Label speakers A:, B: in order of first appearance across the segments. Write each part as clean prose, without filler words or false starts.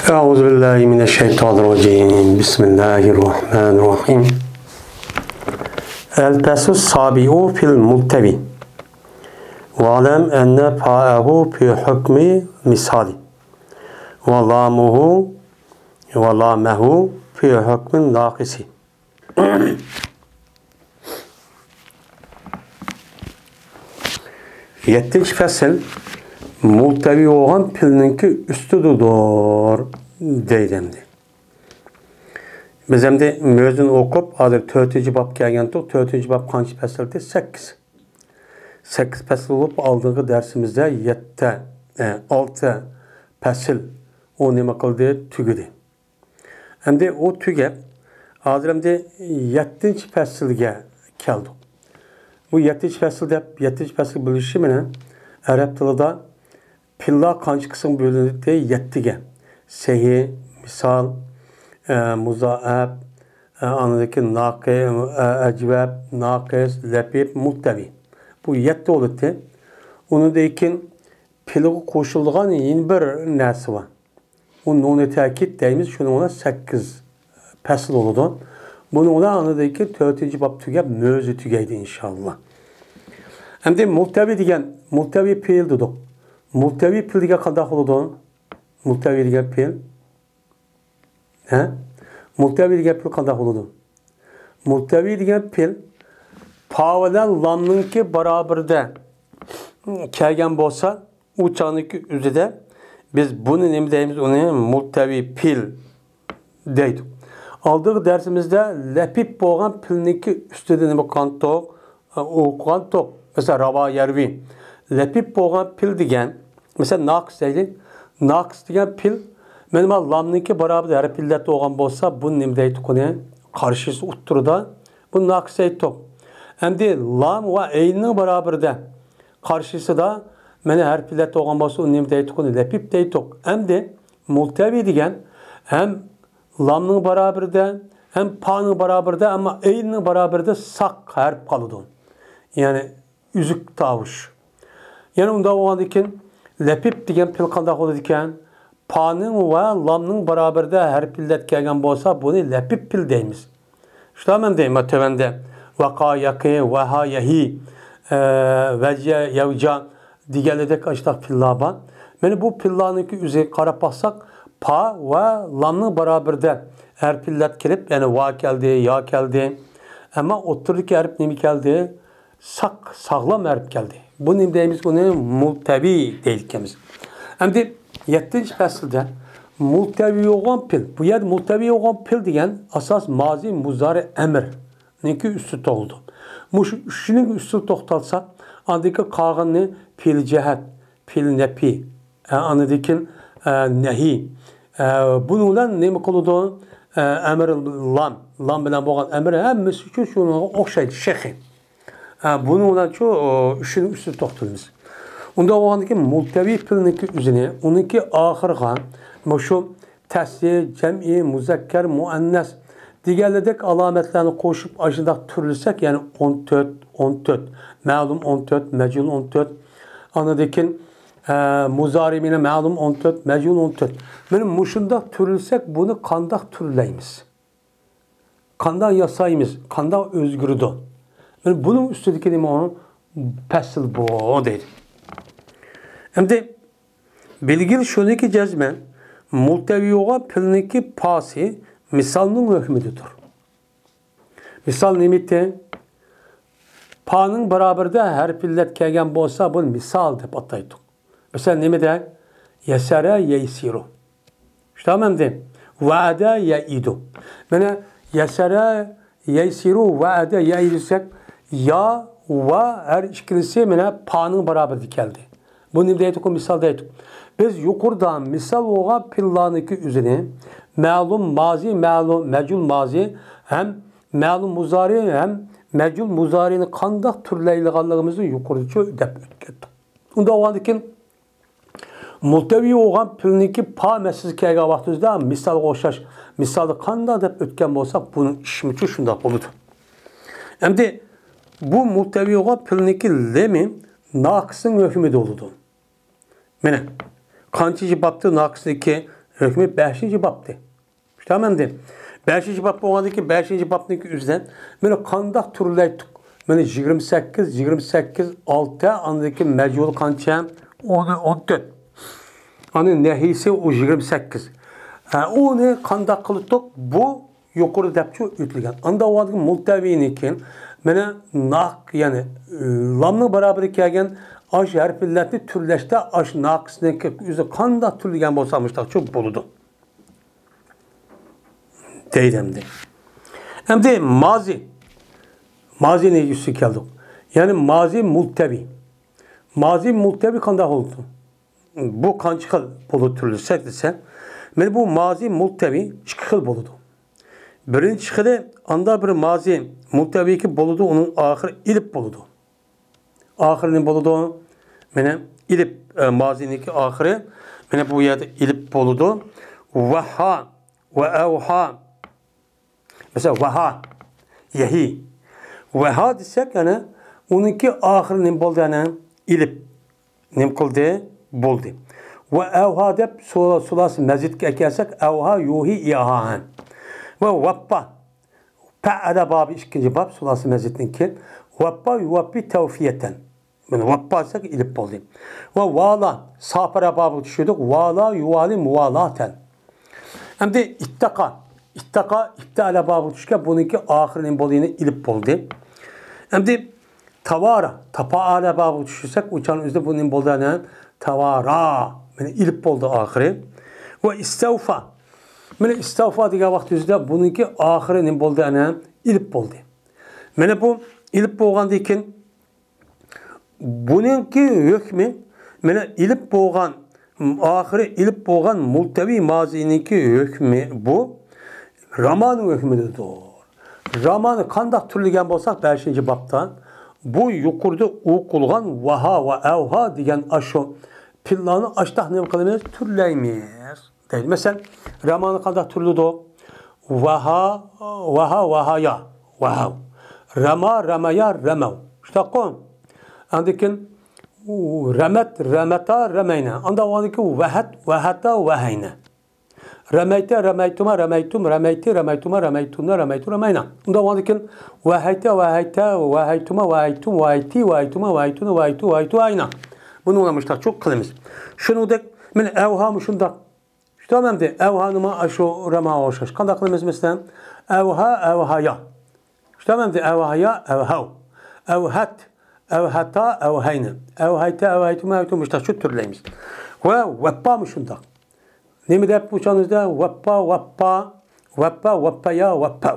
A: Euzubillahimineşşeytanirracim. Bismillahirrahmanirrahim. El pesus sabiu fil multevi. Ve alem enne fa'ehu fi hükmü misali. Ve lamuhu ve lamehu fi hükmün nakisi. Yettinchi fasl multaviy olgan pilninki üstüdür deydi endi. Biz endi mövzuni o'qib, hozir 4-bab kelgandik. 4-bab qancha fasldi? 8. 8 fasl bo'lib, oldingi darsimizda 7, 6 fasl o nima qildi? Tugadi. Endi u tugab, hozir endi 7-faslga keldik. Bu 7-fasl deb 7-fasl bo'lishi bilan arab tilida pillar qancha qism bo'linadi? 7ga. Sehi, misal, muzaab, anadaki naqi, ecveb, naqis, lepib, multavi. Bu 7 oladi. Onun da keyin pilga qo'shilgan yeni bir narsa var. O nuni ta'kid deymiz. Shuni ona 8 fasl oladi. Bunu ona anadaki 4-bab tugab mövzu tugaydi inşallah. Endi multavi degan multavi fe'l dedik. Multavi fe'l degan qanday bo'ladi? Multavi degan fe'l. Ha? Multavi degan fe'l qanday bo'ladi? Multavi degan fe'l fa bilan lamninki barobarida kelgan bo'lsa, u chaqniki o'zida biz buni nima deymiz? Uni multavi fe'l deydi. Oldingi darsimizda lapib bo'lgan fe'lniki ustida nima qantoq, o'qigan to'q. Mesela rava yervi. Lapib bo'lgan fe'l degan, mesela naqs deylik. Naqs degan fe'l benim lamninki beraber harf illat olgan bo'lsa, bunu nima deydi? Uni qarshisi utturida bu naqs deydi. Endi lam va eynning beraberida qarshisida mana harf illat olgan bo'lsa, uni nima deydi? Uni lapib deydi. Endi multavi degan ham lamning beraberida ham pa'ning beraberida, amma eynning beraberida saq harf qoladi. Ya'ni üzük tavush. Ya'ni unda bo'lgandan keyin lapib degan fe'l qanday bo'ladi ekan? Pa'ning va lamning beraberida harf illat kelgan bo'lsa, buni lapib fe'l deymiz. Shunday men deyman tövanda vaqa yaqi va ha yahi vecya yavca deganlardek ashtaq fe'llar bor. Mana bu fe'llarningki o'ziga qarab boqsak, pa va lamning beraberida harf illat kelib, ya'ni va keldi, ya keldi. Ammo o'ttirdagi harf nima keldi? Saq, sog'lom harf keldi. Bu nima deymiz? Uni multavi deyilganmiz. Endi 7-faslda multavi bo'lgan fe'l. Bu yerda multavi bo'lgan fe'l degan asos mazi, muzari, amr ninki usti to'g'ildi. Mushu uchining usti to'xtalsa, andiki qog'inni fe'l jihat, fe'l nafi, andiki nahi. Buni bilan nima qiladi? Amr lam, lam bilan bo'lgan amr hammasi shu shunga o'xshaydi, shexi. Buni bilan shu uchining usti to'xtalamiz. Unda bo'lgandan keyin multavi fe'lniki o'zini, uniki oxirga shu tasniya, jam'i, muzakkar, muannas deganlardek alomatlarni qo'shib ashundaq turlasak, ya'ni 14, 14, ma'lum 14, majhul 14, andan keyin muzari bilan ma'lum 14, majhul 14. Mana mushundaq turlasak, buni qandoq turlaymiz? Qandoq yasaymiz? Qandoq o'zgaradi? Mana buning ustidagi nima fasl bu deydi. Endi bilgil shuniki jazman multavi bo'lgan fe'lniki pasi misalning hukmidir. Misal nimiti? Pa'ning beraberida harf illat kelgan bo'lsa, buni misal deb ataydi. Mesela nima demak? Yasara yaysiru. Shundami endi? Va'ada yaidu. Mana yasara yaysiru va'ada yaidu desak, ya va har ikkilisi mana pa'ning beraberida keldi. Bu nima deydik? Misal deydik. Biz yuqoridan misal bo'lgan fe'llarniki o'zini ma'lum mazi, ma'lum majhul mazi ham ma'lum muzari ham majhul muzarini qandoq turlaydiganligimizni yuqoricha deb o'tgandik. Unda bo'lgandan keyin multaviy bo'lgan fe'lniki pa masalasi kelgan vaqtimizda misolga o'xshash misolni qandoq deb o'tgan bo'lsak, buning ishmichi shundoq bo'ladi. Endi bu multaviy bo'lgan fe'lniki lemi naqisning hukmida bo'ladi. Mana qancha bobda naqisniki Hükmü 5. Babdı. Tamam de. 5. Bab bolğandaki 5. Babnınkı üzden mana qandaq turlaydiq? Mana 28 28 6 andaki mecbur qancha? 10 14. Ani nehisi o 28. Onu qandaq qildik? Bu yuqori debçi o'tilgan. Anda vadagi multavinikin mana naq, yani lamning barabari kelgan aş harflarni turlashda aş naqisniki o'zi qandaq turlagan bo'lsa mushtaqchi bo'ladi. Deydi endi. Endi mazi. Mazini üstü keldik. Yani mazi multevi. Mazi multevi qandaq oldu? Bu qancha xil bo'ladi turlsak desa, mana bu mazi multevi ikki xil bo'ladi. Birinchi xili anda bir mazi multeviki bo'ladi, uning oxiri ilib bo'ladi. Oxiri nima bo'ladi? Mana ilib maziniki oxiri mana bu yerda ilib bo'ladi. Vaha va avha. Mesela vaha yahi. Vaha desak yana uniki oxiri nima bo'ldi? Yana ilib nima qildi? Bo'ldi. Va avha deb sulasi mazidga kelsak avha yuhi ihahan. Va vappa fa'ala babı ikinci bab sulasi mazidninki vappa yuvappi tevfiyeten. Yani vappa desak ilib bo'ldi. Va vala safara babı tushirdik. Vala yuvali muvalaten. Endi ittaqa ittaqa ibtala babı tushgan buniki oxiri nima bo'ldi? Yana ilib bo'ldi. Endi tavara tapaala babı tushirsak uçan o'zida bu nima bo'ldi? Yana tavara mana ilib bo'ldi oxiri. Va istavfa mana istavfa degan vaqt o'zida buniki oxiri nima bo'ldi? Ana ilib bo'ldi. Mana bu ilib bo'lgandan keyin buningki hukmi mana ilib bo'lgan oxiri ilib bo'lgan multavi maziniki hukmi bu roman hukmidir. Romanı qandaq turlagan bo'lsak 5. Babda bu yuqorida o'qilgan vaha va avha degan ashu pillarni ashtaq nima qilamiz? Turlaymiz. Deydi. Mesela romanı qandaq turladi? Vaha vaha vahaya vahav. Rama ramaya ramav. Shundoq. Andikin ramat ramata ramayna. Anda vaniki vahat vahata vahayna. Ramayta ramaytuma ramaytum ramayti ramaytuma ramaytunna ramaytu ramayna. Unda vandikin vahayta vahayta vahaytuma vahaytum vahayti vahaytuma vahaytuna vahaytu vahaytu ayna. Bunu unamışlar çok qilamiz. Shuningdek men avha shundoq. Tamam de avha nima ashu rama o'xshash. Qanday qilamiz masalan? Avha avhaya. Tamam de avhaya avhav. Avhat avhata avhayna. Avhayta avhaytuma avhaytum shu turlaymiz. Va vappa shundoq. Nima deb o'shanizda vappa vappa vappa vappaya vappa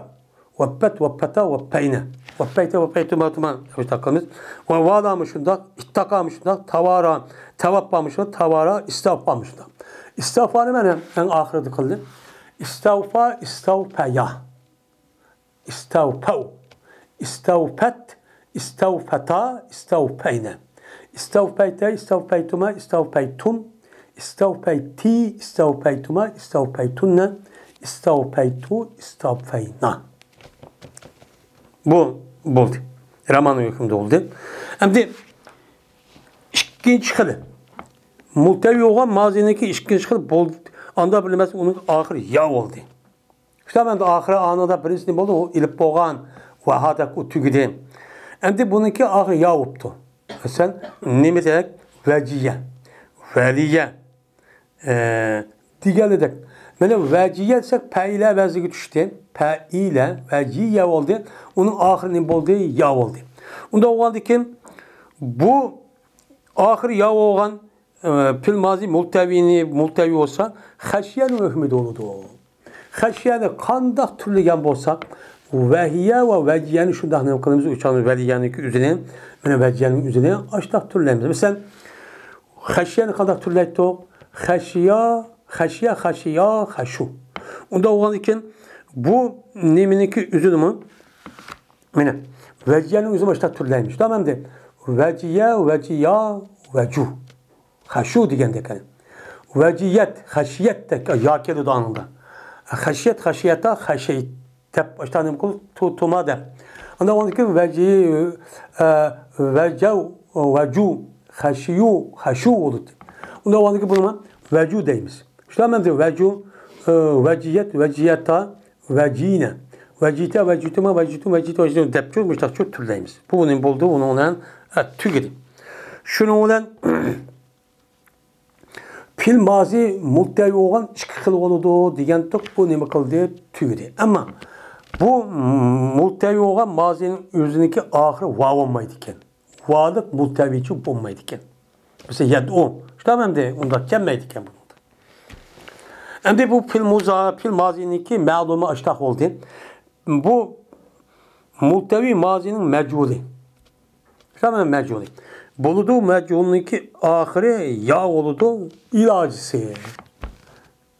A: vappat vappata vappayna vappayta vappaytuma vappaytuma qilamiz. Va vala shundoq, ittaqa shundoq, tavara tavappa shundoq, tavara istavfa shundoq. İstavfani mana eng oxirida qildi. Istavfa istavfaya. Istavfav. Istavfat istavfata istavfayna. Istavfayta istavfaytuma istavfaytum. İstavfeyti, istavfeytuma, istavfeytunne, istavfeytu, istavfeyna. Bu bo'ldi. Roman hukmida bo'ldi. Endi ikkinchi xili multavi bo'lgan maziniki ikkinchi xil bo'ldi. Anda bilmez uning oxiri ya bo'ldi. İşte endi oxiri anida birinchisi nima bo'ldi? U ilib bo'lgan vahadak u tugidi. Endi buniki oxiri ya bo'libdi. Masalan, nima demak? Vajiya. Valiya deganidek. Mana vajiya desak paila vaziga tushdi. Paila vajiya bo'ldi. Uning oxiri nima bo'ldi? Ya bo'ldi. Unda bo'lgandan bu oxiri ya bo'lgan fil mazi multavini multavi bo'lsa xashiyani hukmida bo'ladi. Xashiyani qandaq turlagan bo'lsak vahiya va vajiyani shundoq nima qilamiz? Uchani valiyaniki o'zini mana vajiyaning o'zini ashtaq turlaymiz. Masalan xashiyani qandaq turlaydi? Xashiya, xashiya, xashiya, xashu. Unda bo'lgandan keyin bu nimaniki o'zini mana vajiyaning o'zini ashtaq turlaymiz. Tamam de. Vajiya, vajiya, vaju. Xashu degandek. Vajiyat, xashiyat ya keladi anında. Xashiyat, xashiyata, xashiyat deb ashtaq nima qilib tuma deb. Unda bo'lgandan keyin vaji vajav, vaju, xashiyu, xashu bo'ladi. Unda bo'lgandan keyin buni vaju deymiz. Şular vecu, veciyet, veciyeta, vecine. Vecite, vecituma, vecitum, vecite, vecitum deb muştaqçı türleymiz. Bu boldu, onun tügedi. Şunu bilen fil mazi multevi olan iki xil oldu degan bu nima qildi tügedi. Ama bu multevi olan mazinin özününki ahırı vav olmaydı iken. Varlık multeviçi olmaydı iken. Mesela yed'u. Şular de onda kelmeydi iken bunu. Hem de bu fil mazininki ma'lumu aştah oldu. Bu multevi mazinin meculi. Şular meculi. Boludu meculunki ahırı ya oludu ilacısı.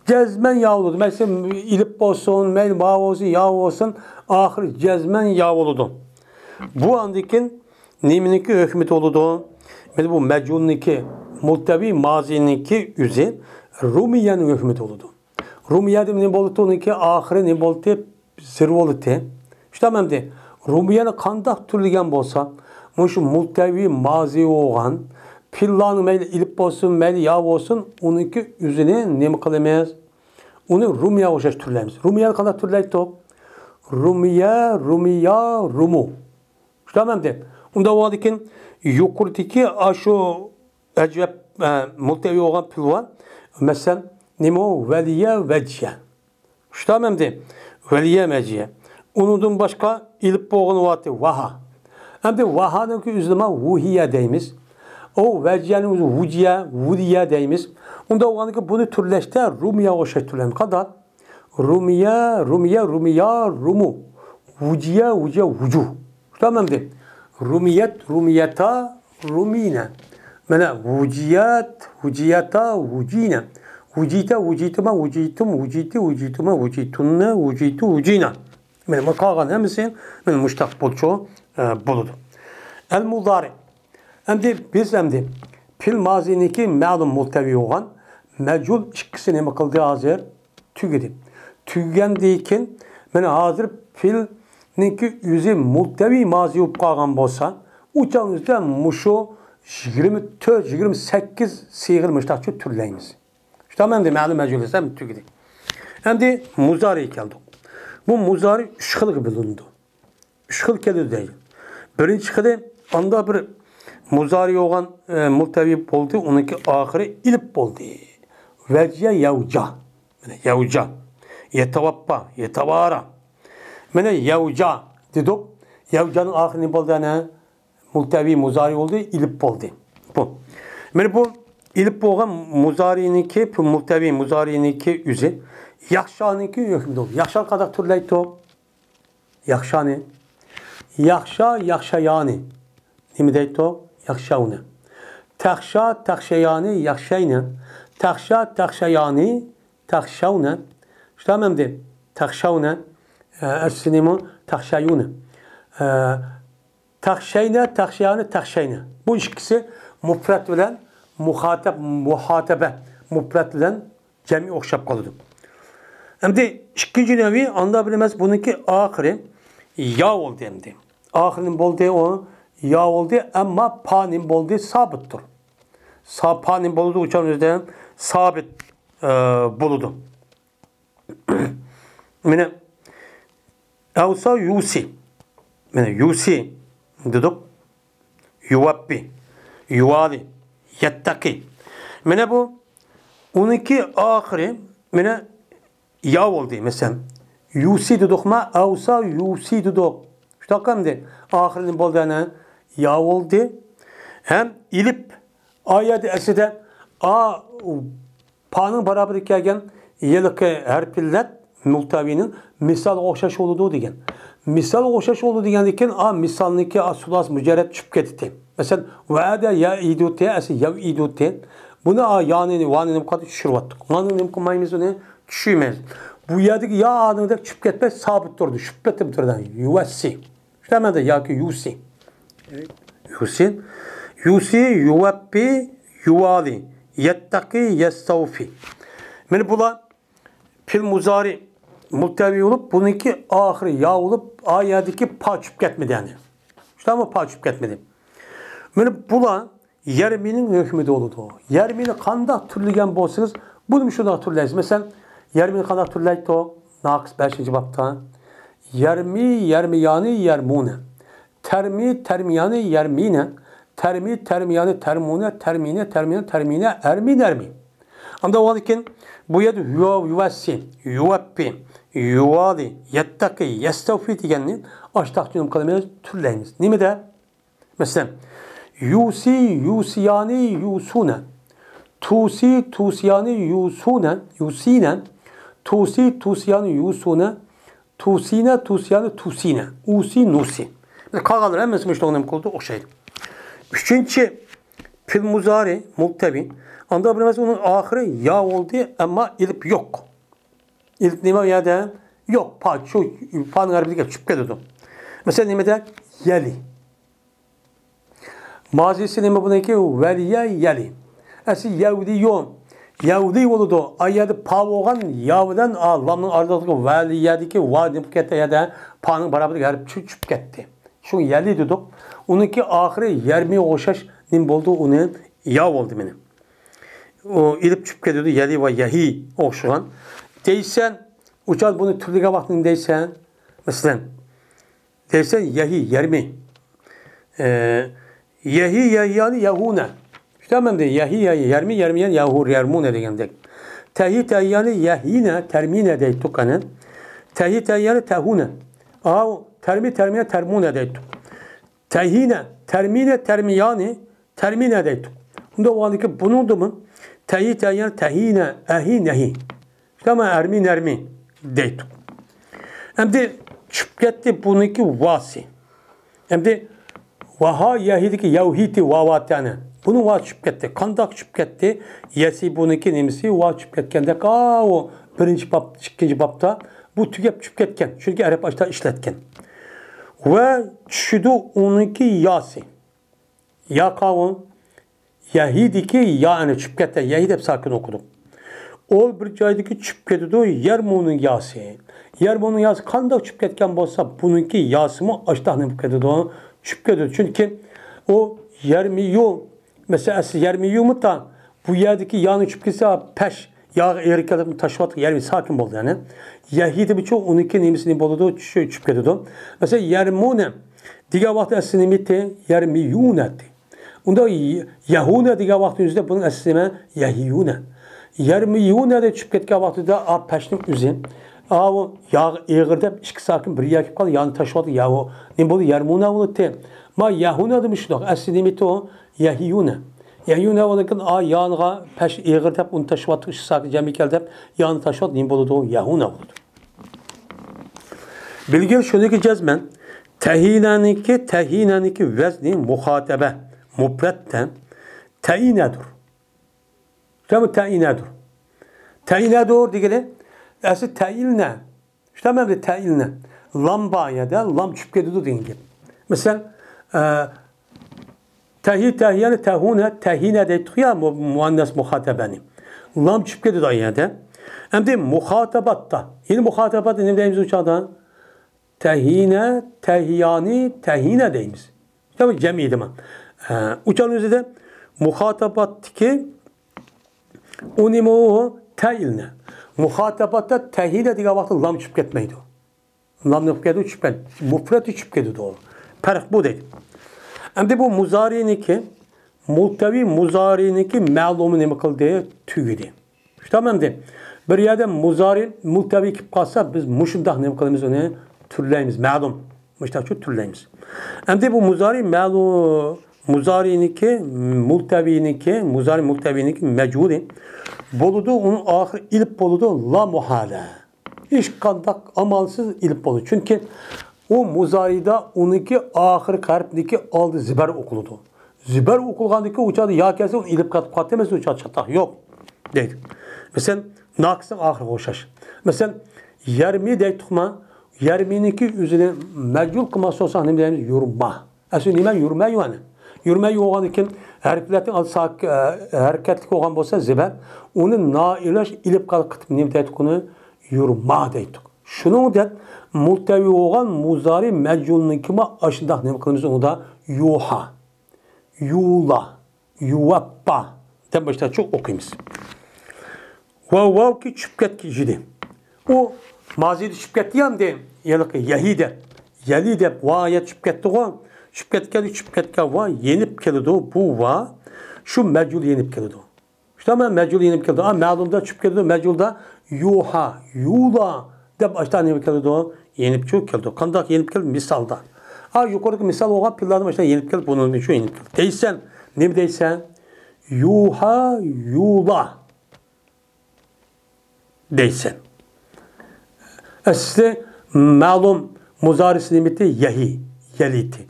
A: Cezmen ya oludu. Mesela ilip olsun, meyl bağ olsun, ya olsun. Ahırı cezmen ya oludu. Bu andikin niminiki hükmeti oludu. Mesela bu meculunki multevi mazininki üzü Rumiye'nin hükmeti oludu. Rumiye'de ne boldu? Onunki ahırı ne boldu? Zirve oldu. İşte ben de Rumiye'nin kandak türlügen bolsa şu multevi mazi olan pillanı meyli ilip olsun, meyli yağ olsun, onunki yüzünü ne mi kılamayız? Onu Rumiye oşaş türleyimiz. Rumiye kadar türleydi o. Rumiye, Rumiya, Rumu. İşte ben de. Onda vardı yukarıdaki şu acayip multevi olan pil var. Mesela ne o? Veliye, veciye. İşte ben de. Veliye, veciye. Onundan başka ilip boğunu vardı. Vaha. Hem de vahanınki üzülme vuhiye deyimiz. O veciyenin üzü vuciye, vudiye deyimiz. Onda olanı ki bunu türleşte Rumiye o şey türlem kadar. Rumiye, Rumiye, Rumiya, Rumu. Vuciye, vuciye, vucuh. Tamam de. Rumiyet, Rumiyeta, Rumine. Mena vuciyet, vuciyeta, vucine. Vucite, vucituma, vucitum, vuciti, vucituma, vucitunne, vucitu, vucina. Mena makagan hemisi, mena muştak bolço boludu. El mudari. Hem de biz hem de fil maziniki ma'lum multevi olan mecul ikkisini nima qildi hazır tügedi. Tüggendiykin mana hazır filninki yüzü multevi mazi olup qalgan bolsa, uçan yüzde muşu 24-28 siğil muştaqçı türleymiz. İşte hem de ma'lum mecul ise tügedi. Hem de muzari keldi. Bu muzari üç xil bilindi. Üç xil keldi değil. Birinci xili anda bir muzari olan multevi boldu, onunki ahırı ilip boldu. Veciye yevca. Yevca. Yetavappa, yetavara. Mene yevca dedik. Yevcanın ahırı ne boldu? Ne? Multevi muzari oldu, ilip boldu. Bu. Mene bu ilip olan muzarininki, multevi muzarininki üzü. Yakşanınki hükmü oldu. Yakşan kadar türleydi o. Yakşanı. Yakşa, yakşayani. Ne mi deydi o? Yakşavne. Takşa, takşayani, yakşayne. Takşa, takşayani, takşavne. İşte hemen de takşavne, ersinimu, takşayune. Takşayne, takşayani, takşayne. Bu ikisi mufret bilen muhatap, muhatebe, mufret bilen cemi okşap kalırdı. Hem de ikinci nevi anda bilmez bununki ahiri ya oldu hem de. Ahirinin boldu o ya oldu ama panin boldu sabittir. Panin boldu uçan yüzden sabit buludu. Mine evsa yusi. Mine yusi dedik. Yuvabbi, yuvali, yettaki. Mine bu 12 ahiri mine ya oldu mesela. Yusi dedik ma evsa yusi dedik. Şu dakika ahirinin boldu ya oldu. Hem ilip ayet eside a panın beraber kelgan yilqi harflar multavinin misal o'xshash oldu degan. Misal o'xshash oldu degan ekan a misalniki a sulas mujarrad tushib ketdi. Masalan va'da ya idu ta as ya idu ta. Buni a yanini vanini qatib tushiryaptik. Vanini nima qilmaymiz uni tushirmaymiz. Bu yerdagi ya adida tushib ketmay sabit turdi. Tushib ketib turdi. Yuvassi. Shunday yoki yusi. Yusi. Yusi yuvabbi yuvali yettaki yestavfi. Meni bular fil muzari multavi olup bununki ahiri ya olup a yerdeki pa tushib ketmedi yani. Şundan pa tushib ketmedi. Meni bular yerminin hükmü oldu. Yermini qanday turligan bo'lsangiz Bunu şunday türləymiz. Məsələn, yermini qanday türləydi o? Naqis 5-ci babda. Yermi, yermiyani, yermune. Termi, termiyani, yermine. Termi, termiyani, termune, termine, termine, termine, ermi, ermi. Anda o ki bu yerdə yuvassi, yuvappi, yuvali, yettaki, yestevfi deganni aştaq nima qilamiz? Türləymiz. Nimada? Məsələn, yusi, yusiyani, yusune. Tusi, tusiyani, yusune, yusine. Tusi, tusiyani, yusune. Tusine, tusiyani, tusine. Usi, nusi. Qağalar hammasi muştaq nima qildi? O'xshaydi. Üçüncü fil muzari multevi. Anda bilmez onun ahırı ya oldu ama ilip yok. İlip nima yerdə? Yok. Pa, şu panın harbi çüp ketdi. Mesela nimede? Yeli. Mazisi nima bununki? Veliye yeli. Esi yevdiyon. Yevdi oldu. Ayyadı pa olgan yavdan a lamın ardındaki veliyedeki va deb ketdi yerdə panın barabarı harbi çüp ketdi. Şunu yeli dedik. Onunki ahırı yermi o'xshash nim bo'ldi, uni ya oldu meni. O ilib çüp ketdi, yeli va yahi o'xshagan. Deysen, uçal bunu türlüge vaqtini deysen, məsələn, deysen yahi yermi. Yahi yahiyani yahune. İşte ben de yahi yahi yermi yermiyen yahur yermune degandek. Tehi tehiyani yahine termine deytuk hani. Tehi tehiyani tehune. Av termi termine termune deytuk. Tehine, termine, termiyani, termine deytuk. Bunda o andaki bunun da mı? Tehi, tehiyani, tehine, ehi, nehi. İşte ama ermi, nermi deytuk. Hem de çıp gitti bununki vasi. Hem de vaha yahidiki yavhiti vavatane. Bunun va çıp gitti. Kandak çıp gitti. Yesi bununki nemisi va çıp ketkende. O birinci bab, ikinci babda bu tügep çıp ketken. Çünkü Arap açta işletken. Ve düşüdü onunki yasi. Ya kavun Yahidiki yani çıp ketti. Yahid hep sakin okudum. Ol bir joydaki çıp ketdi yermunun yasi. Yermunun yasi qanday çıp ketken bo'lsa, bununki yasimi ashtahni ketdi, çıp ketdi. Çünkü o yermiyu mesela yermiyu muta bu yerdeki yağını çıp ketse peş yağ erikadip taşlayotgan yermi sakin bo'ldi yani. Yahidi bu çoğu onunki nemisini bo'ldi, çıp ketdi. Mesela yermune degan vaqt asli nimati yermiyunati. Unda yahuna degan vaqtning o'zida buning asli nima? Yahiyuna. Yermiyuna deb tushib ketgan vaqtida a pashning o'zi a u yog' eg'ir deb ikki sokin bir yerga kelib qoldi, yoni tashladi, yahu nima bo'ldi? Yermuna bo'ldi. Ma yahuna deb shundoq asli nimati u yahiyuna. Yahiyuna bo'lgan a yoniga pash eg'ir deb uni tashladi, ikki sokin jami keldi deb yoni tashladi, nima bo'ldi u? Yahuna bo'ldi. Bilgin shuniki jazman tehinaniki tehinaniki vezni muhatebe mufredden teyinedir. İşte bu teyinedir. Teyinedir degeni asli teyilne. İşte ben de teyilne. Lamba ya da lam çıkıp ketdi degan gap. Mesela tehi tehiyani tehune tehine deydik ya muannas muhatabani. Lam çıkıp ketdi ya. Hem de muhatabatta. Yeni muhatabat ne deymiz uçağda? Tehine, tehiyani, tehine deymiz. İşte bu cemi demek. Uçağın üzerinde muhatabattaki o nima o teyilne. Muhatabatta tehine degan vaqtda lam tushib ketmaydi. Lam nima ketdi? Tushib ketdi. Mufrat tushib ketdi o. Farq bu deydi. Endi bu muzariniki multavi muzariniki ma'lumi nima qildi? Tugidi. Tamam de. Bir yerda muzari multavi kelib qolsa biz mushundoq nima qilamiz uni? Turlaymiz. Ma'lum. Mushtaq shu turlaymiz. Endi bu muzari ma'lum muzariniki multaviniki muzari multaviniki mecburi boludu onun ahir ilip boludu la muhale. Hiç qandaq amalsız ilip boludu. Çünkü o muzarida onunki ahir harfniki aldı ziber okuludu. Ziber okulgandaki uçadı ya kelse onu ilip katıp katemez uçadı çatak yok deydi. Mesela nakısın ahir hoşaş. Mesela yermi deytukma yerminiki üzerine mecbur kılması olsa ne deyimiz yurma. Aslında nima yurma yani. Yurma yo'g'an ekan harflarning harakatli bo'lgan bo'lsa zibar uni noilash ilib qolib nima deydik uni yurma deydik. Shuningdek multavi bo'lgan muzari majhulnikimi ashundoq nima qilamiz unda yuha, yula, yuvappa deb boshqa o'qiymiz. Vav vav ki tushib ketdi. U maziyda tushib ketdi ham de, yahi deb, yali deb va ya tushib ketdi-ku. Tushib ketgan, tushib ketgan va yenib keladi bu va shu majhul yenib keladi. Shunda majhul yenib keladi. A ma'lumda tushib keladi, majhulda yuha, yula deb ashta nima keladi? Yenib chiqib keldi. Qanday yenib keldi? Misolda. A yuqorqi misol bo'lgan pillarni ashta yenib keldi, buning uchun yenib keldi. Deysan, nima deysan? Yuha, yula deysan. Asli ma'lum muzarisi nimati yahi, yaliti.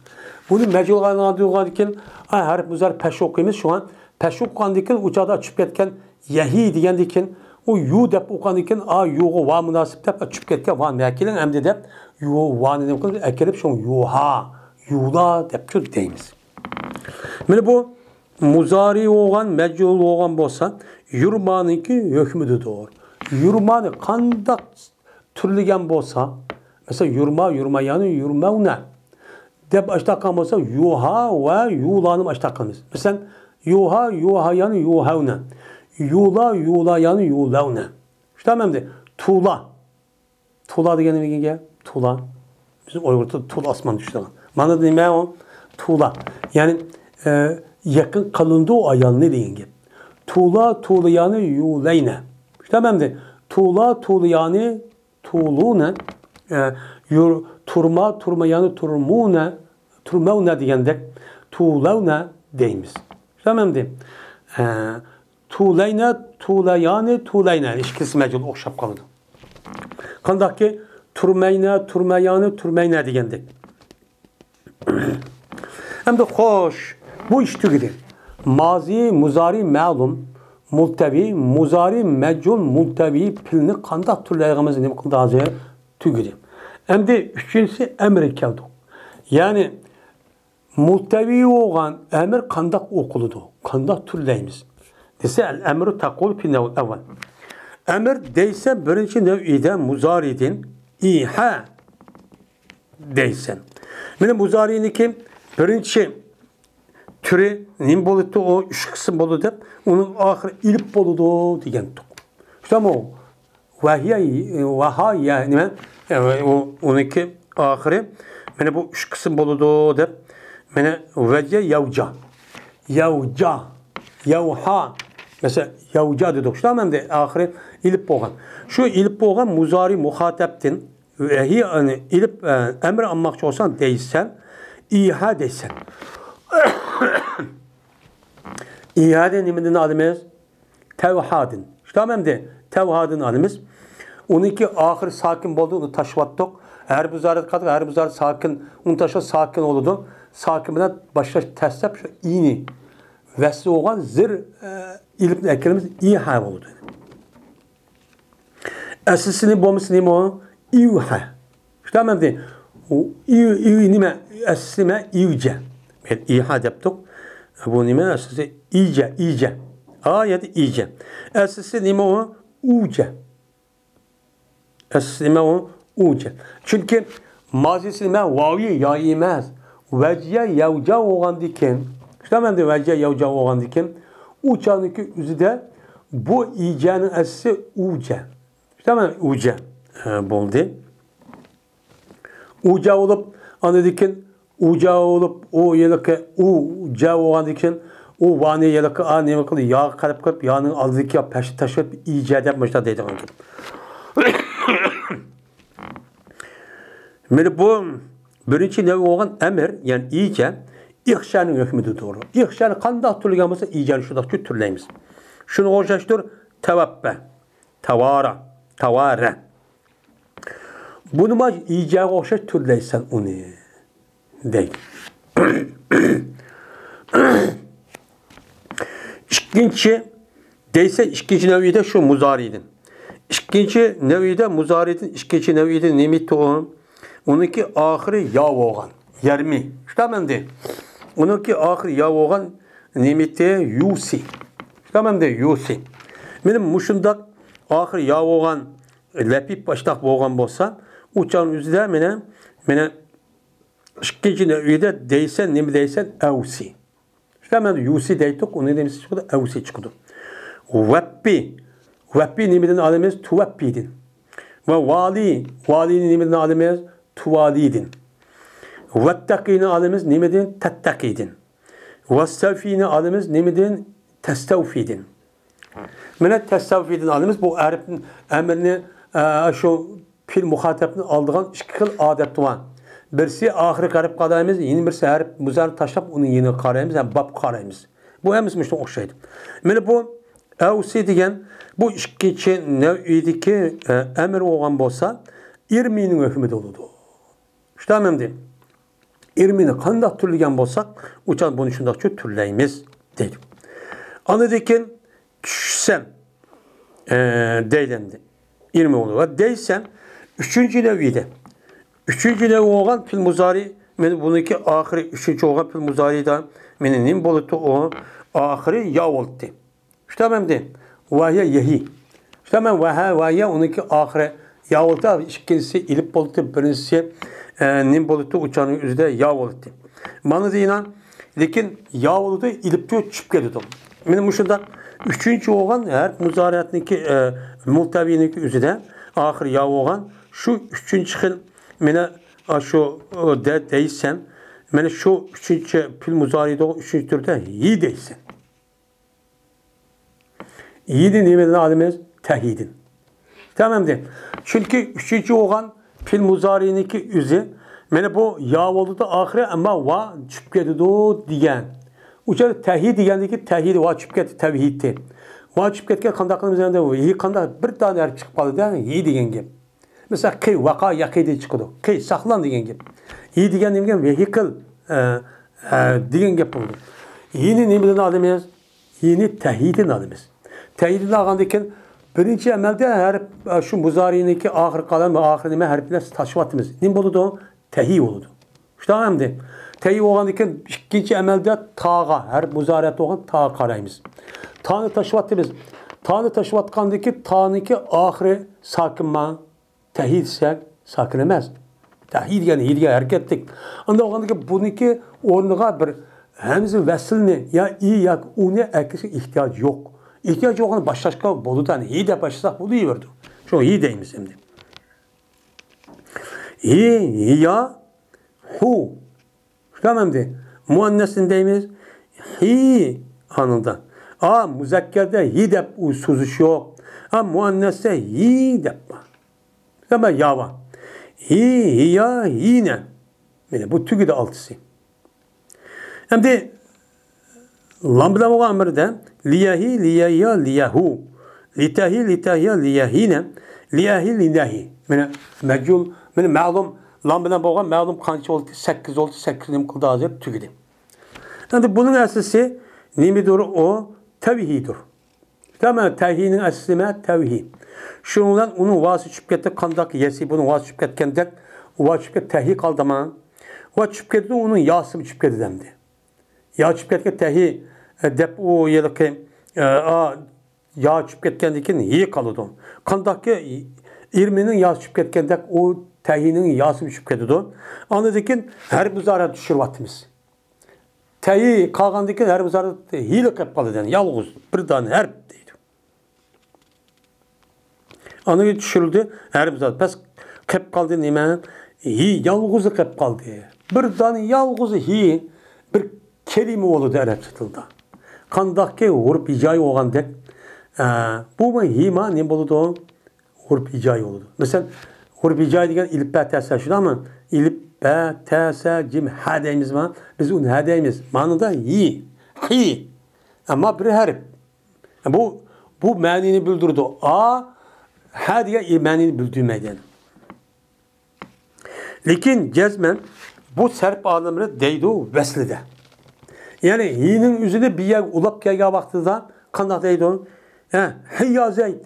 A: Bunu mecbur aylanadigan harf muzar peş okuyumuz şu an. Peş okugandan keyin uçada tushib ketgan yahi degandan keyin u yu deb o'qigandan keyin a yu'ga va munosib deb tushib ketgan va makiling amdi deb yu va nima qilib akirib shu yuha, yula deb shu deymiz. Mana bu muzari bo'lgan, majhul bo'lgan bo'lsa, yurmaniki hukmidir. Yurmani qandaq turligan bo'lsa, mesela yurma, yurmayani, yurmavna deb ashtaqan bo'lsa, yuha va yulani ashtaqamiz. Mesela yuha, yuhayani, yuhavna. Yula, yulayani, yulavna. Tamam de. Tula. Tula degani nima? Tula. Bizim Uyg'urda tula osmon tushadigan. Mana nima o? Tula. Ya'ni yakın kalındığı ayalını degan gap. Tula, tulayani, yulayna. Tamam de. Tula, tulayani, tuluna. Turma, turmayani, turmuna, turmavna degandek tulavna deymiz. Tamam de. Tulayna, tulayani, tulayna. Ikkisi majhul o'xshab qoladi. Qandaqki turmayna, turmayani, turmayna degandek. Hamda xo'sh, bu ish tugadi. Mazi, muzari ma'lum, multavi, muzari majhul, multavi pilni qandaq turlayligimiz nima qildi hozir tugadi. Endi uchinchisi amr keldi. Ya'ni multavi bo'lgan amr qandaq o'qiladi, qandaq turlaymiz desa al amru taqul fi navl avval. Amr deysa birinchi navida muzaridin iha deysan. Mana muzariniki birinchi turi nima bo'ladi? O uch qism bo'ladi deb, uning oxiri ilib bo'ladi degan. Shundami? Vahiya vaha ya nima? Uniki oxiri mana bu uch qism bo'ladi deb, mana vaja yavja. Yavja, yavha. Mesela yavja dedik. Shundami? Oxiri ilib bo'lgan. Shu ilib bo'lgan muzari muxotabdin vahiy ilib amr almoqchi bo'lsan deysan, iha deysan. İhade nimenin alimiz? Tevhadin. Tamam de. Tevhadin alimiz. Onunki ahir sakin oldu, onu taşıvattık. Her buzaret kattık, her buzaret sakin, onu taşa sakin oldu. Sakin bilen başla teslep şu ini. Vesli olan zir ilip ekilimiz iha oldu. Esisini bomisini nime o? İvha. Tamam de. O iv nime? Esisi nime? İvce. İha yaptık. Bu nime? Esisi iyice, iyice. Ayet iyice. Esisi nime o? Uce. Esisi nime o? Uce. Çünkü mazisi nime? Vavi ya emez. Veciye yavca oğan diken. Tamam de veciye yavca oğan diken. Uçanınki üzüde bu iyicenin esisi uce. Tamam uce boldu. Uca olup anı diken uca olup o yelike uca olgan diken o vani yelike a neme qildi yağ qarab qilib yağning oldidagi pashi tashlab iyice deb muşta deydigan. Mana bu birinchi nav bo'lgan amr, ya'ni iyice ihshaning hukmidir to'g'ri. Ihshani qanday turgan bo'lsa iyjani shunday turlaymiz. Shuni o'xshashdir tavabba, tavara, tavara. Bunu ma iyicaga o'xshash turlaysan uni deydi. İkinci deyse ikinci nevide şu muzariydin. İkinci nevide muzariydin, ikinci nevide nimiti o. Onunki ahiri ya olgan, yermi. Tamam de. Onunki ahiri ya olgan nimiti yusi. Tamam de yusi. Benim muşundak ahiri ya olgan lepip baştak bolgan bolsa, uçan üzüde mene ikinci nevide deysen nimi deysen evsi. Tamam yusi deydik, onun demesi çıkdı, evsi çıkdı. Veppi, Veppi nimeden alımız? Tuveppi'din. Ve vali, valini nimeden alımız? Tuvalidin. Vettakini alımız nimeden? Tettakidin. Vestevfini alımız nimeden? Testevfidin. Mine testevfidin alımız bu Arap'ın emrini şu fil muhatapını aldığın iki xil adet var. Birisi ahiri qarab qaraymiz, yeni birisi harf muzar tashlab uni yeni qaraymiz, yani bab qaraymiz. Bu hemisi muşuna o'xshaydi. Mana bu avsi degan bu ikkinchi nav'idagi emir bo'lgan bo'lsa, irmining hukmida bo'ladi. Shundami deyim. Irmini qanday turlagan bo'lsak, o'chan buni shundaqcha turlaymiz deydi. Anadaki tushsam deydi. İrmi olur. Deysen üçüncü nevide. Üçüncü nevi olan fil muzari, men bununki ahiri üçüncü olan fil muzari da menin nim bolutu o ahiri ya oldu. İşte ben de vahiye yehi. İşte ben vahiye onunki ahiri ya oldu. İkincisi ilip bolutu, birincisi nim bolutu uçanın üzerinde ya oldu. Bana deyinan lekin ya oldu ilip diyor çıp geldi. Benim şunda üçüncü olan her muzariyatniki multaviyiniki üzerinde ahir ya olan şu üçüncü xil mene şu de değilsen mene şu üçüncü fil muzariyde o üçüncü türde yi değilsen. Yidin nimeden alımız tehidin. Tamam değil. Çünkü üçüncü olan fil muzariyiniki üzü mene bu ya oldu da ahire ama va çıp geldi diyen. Uçar tehid degandiki tehid va çıp ketdi tevhiddi. Va çıp ketgan qanday qilamiz endi? Yi qanday bir tane harf chiqib qoldi da, yi degan gap. Mesela qi vaqa yaqidi chiqadi. Qi saqlan degan gap. Yi degan nima vehi qil degan gap bo'ldi. Yini nimadan olamiz? Yini tehiddan olamiz. Tehiddan olgandan keyin birinchi amalda harf shu muzariniki oxir qalam va oxir nima harflar tashlayapmiz. Nima bo'ladi? Tehi bo'ladi. Shundami? Tehi bo'lgandan keyin ikkinchi amalda tağ'a, harf muzariyat bo'lgan ta qaraymiz. Ta'ni tashlayapmiz. Ta'ni tashlayotgandaki ta'niki oxiri sakinma, tehi desak sakin emas. Tehi degan higa harakatlik. Unda bo'lgandaki buniki o'rniga bir hamza vaslni ya i ya uni akishga ehtiyoj yo'q. Ehtiyoj yo'qini boshlashga bo'ladi. Yani hi deb boshlasak bo'laverdi. Shu hi deymiz endi. Hi, ya, hu. Tamam de. Muannesini deymiz. Hi anında. A muzakkerde hi deb u so'zish yo'q. A muanneste hi deb var. Tamam ya var. Hi, hiya, hine. Mana bu tugidi oltisi. Endi lam bilan bo'lgan amirda liyahi, liyahiya, liyahu. Litahi, litahiya, liyahine. Liyahi, linahi. Mana majhul, mana ma'lum lam bilan bo'lgan ma'lum qancha oldi? 8 oldi. 8 nim qildi hozir tugidi. Endi buning aslisi nimadir o? Tevhidir. Tamam, tevhinin asli nima? Tevhid. Shundan uning vasi tushib ketdi, qandaq yesi buning vasi tushib ketgandek, va tushib ketdi, tehi qoldimi? Va tushib ketdi, uning yosi tushib ketdi demdi. Ya tushib ketgan tehi deb u yilqi ya tushib ketgandan keyin yi qoladi. Qandaqki irmining yosi tushib ketgandek, u tehining yosi tushib ketadi. Andan keyin har muzara tushiryapmiz. Tehi qolgandan keyin har muzara hiyla qilib qoladi, yani yolg'iz bir dona harf deydi. Andan tushirildi, har muzara past qilib qoldi nima? Hi yolg'izi qilib qoldi. Bir dona yolg'iz hi bir kelima bo'ladi arabcha tilda. Qandaqki huruf ijoy bo'lgandek, bu hima nima bo'ladi? Huruf ijoy bo'ladi. Masalan, huruf ijoy degan ilib ba ta sa shundami? Ilib ba ta sa jim ha deymizmi? Biz uni ha deymiz. Ma'noda yi, hi. Ammo bir harf. Bu ma'nini bildirdi. A ha degan ma'nini bildirmaydi. Lekin jazman bu sarf olimlari deydi vaslida. Yani hinin üzerine bir yer ulab kelgan vaqtida qandaq deydi? Ha, hi ya Zayd.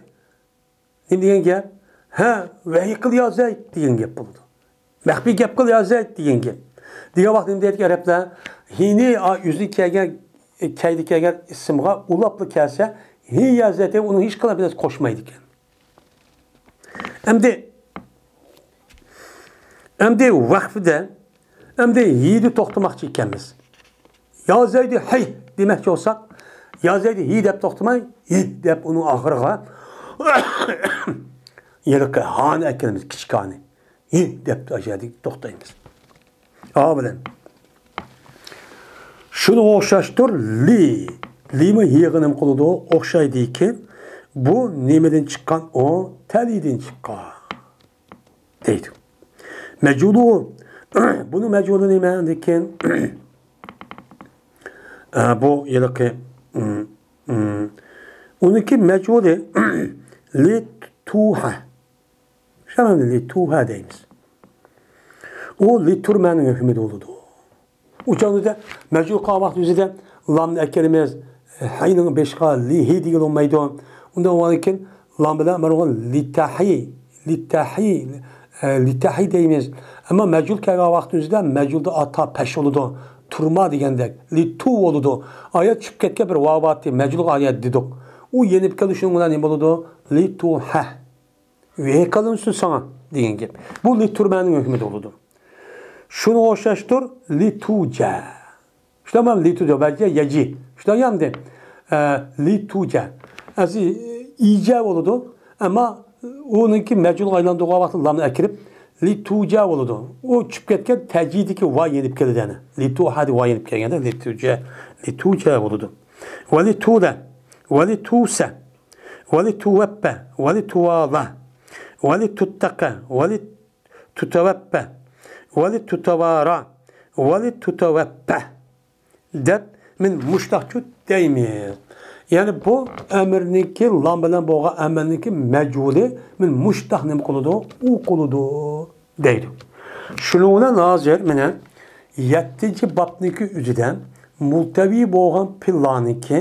A: Nima degan gap? Ha, vahiy qil ya Zayd degan gap bo'ldi. Maxfiy gap qil ya Zayd degan gap. Degan vaqt nima deydi arablar? Hini yuzi kelgan, kaydi kelgan ismga ulabli kelsa, hi ya Zayd deb uni hech qanday bir qo'shmaydi ekan. Endi vaqfida, endi hiyni to'xtamoqchi ekanmiz. Ya Zaydi hay demoqchi bo'lsak, Ya Zaydi hi deb to'xtamay, hi deb uni oxiriga Yiliqi hani akilimiz kichikani. Yi deb ajadi to'xtaymiz. A bilan. Shuni o'xshashdir li. Limi yig'inim qiladi, o'xshaydiki, bu nimadan chiqqan? O talidan chiqqan deydi. Meculu, bunu meculu nima degan? Bu yiliqi uniki meculi li tuha. Şamam li tuha deymiz. O li turmanın hükmü doludu. Uçağında mecul qavaq yüzüde lamni akelimiz hayning beşqa li hi degan olmaydi. Undan avvalkin lam bilan marg'un li tahi, li tahi, li tahi deymiz. Ama mecul kelgan vaqt o'zida meculda ata peş oldu. Turma degandek li tu oldu. Ayat chiqib ketgan bir vavati mecul ayat dedik. U yenib kelishing bilan nima bo'ladi? Li tuha. Ve kalınsı sana degan gap. Bu li turmaning hukmida bo'ladi. Shuni o'xshashdir li tuja. Shundan li tuja balki yaji. Shundan ham de li tuja. Asli ija bo'ladi, ammo uniki mecul aylandirgan vaqtda lamni akirib li tuja bo'ladi. U chiqib ketgan tajidiki va yenib keladi ana. Li tuha va yenib kelganda li tuja, li tuja bo'ladi. Va li tuda, va li tusa, va li tuwaffa, va li tuwala, va li tuttaqa, va li tutawaffa, va li tutawara, va li tutawaffa deb men mushtaqchu deymiz. Yani bu emirniki lam bilan bo'lgan amalniki meculi men mushtaq nima qiladi? U qiladi deydi. Shuning bilan hozir mana 7-bobniki uzidan multaviy bo'lgan pillaniki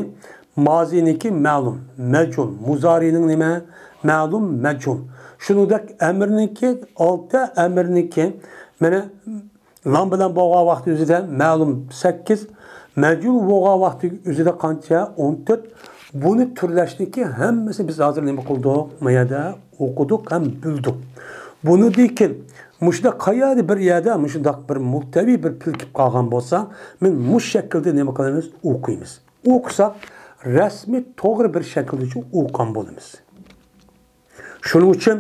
A: maziniki ma'lum mecul, muzarining nima? Ma'lum mecul. Shuningdek emirniki 6 emirniki mana lam bilan bo'lgan vaqt o'zida ma'lum 8, mecul bo'lgan vaqti o'zida qancha? 14. Buni turlashniki hammasi biz hozir nima qildik? Mayada o'qidik ham bildik. Buni deykin, mushda qayerda bir yerda mushundaq bir multaviy bir pil kelib qolgan bo'lsa, men mush shaklda nima qilamiz? O'qiymiz. O'qisak rasmiy to'g'ri bir shaklda o'qigan bo'lamiz. Shuning uchun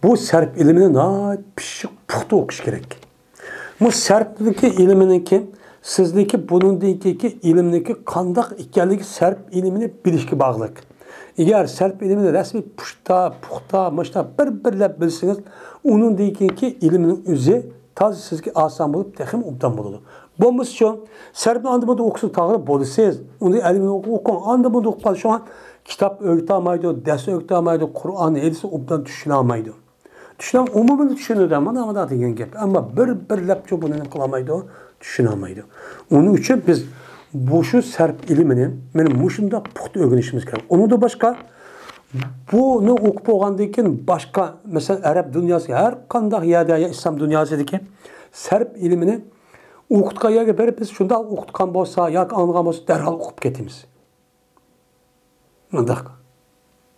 A: bu sarf ilmini nihoyat pishiq puxta o'qish kerak. Bu sarfniki ilminiki sizniki bunundaki ilmniki qandaq ekanligi sarf ilmini bilishga bog'liq. Agar sarf ilmini rasmiy puxta, puxta, mushta bir-birlab bilsangiz, unundaki ilmning o'zi toza sizga oson bo'lib, texim obdan bo'ladi. Bo'lmasa shu sarfni anda bunda o'qisin to'g'ri bo'lasiz. Uni ilmini o'qing, anda bunda o'qib qolish shu kitob o'rgata olmaydi, dars o'rgata olmaydi, Qur'onni elisi obdan tushuna olmaydi. Tushunam umuman tushunadi, mana mana degan gap. Ammo bir-birlab buni nima qila olmaydi, tushuna olmaydi. Uning uchun biz bu shu sarf ilmini mana mushunda puxta o'rganishimiz kerak. Undan boshqa buni o'qib bo'lgandan keyin boshqa, masalan, arab dunyosi har qanday yerda ya islom dunyosidagi sarf ilmini o'qitgan yerga berib biz shunday o'qitgan bo'lsa yoki anglagan bo'lsa darhol o'qib ketamiz. Bundaq.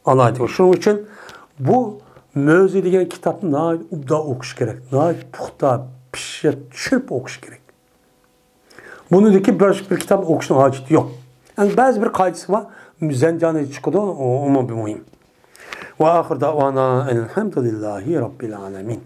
A: Alaydi. Shuning uchun bu mavzu degan kitobni nihoyat obdan o'qish kerak. Nihoyat puxta, pishib, tushirib o'qish kerak. Bunidagi bir kitob o'qishning hojati yo'q. Yani ba'zi bir qoidasi bor, zanjani chiqadi, umuman muhim. Va axir da'vana elhamdülillahi robbil alamin.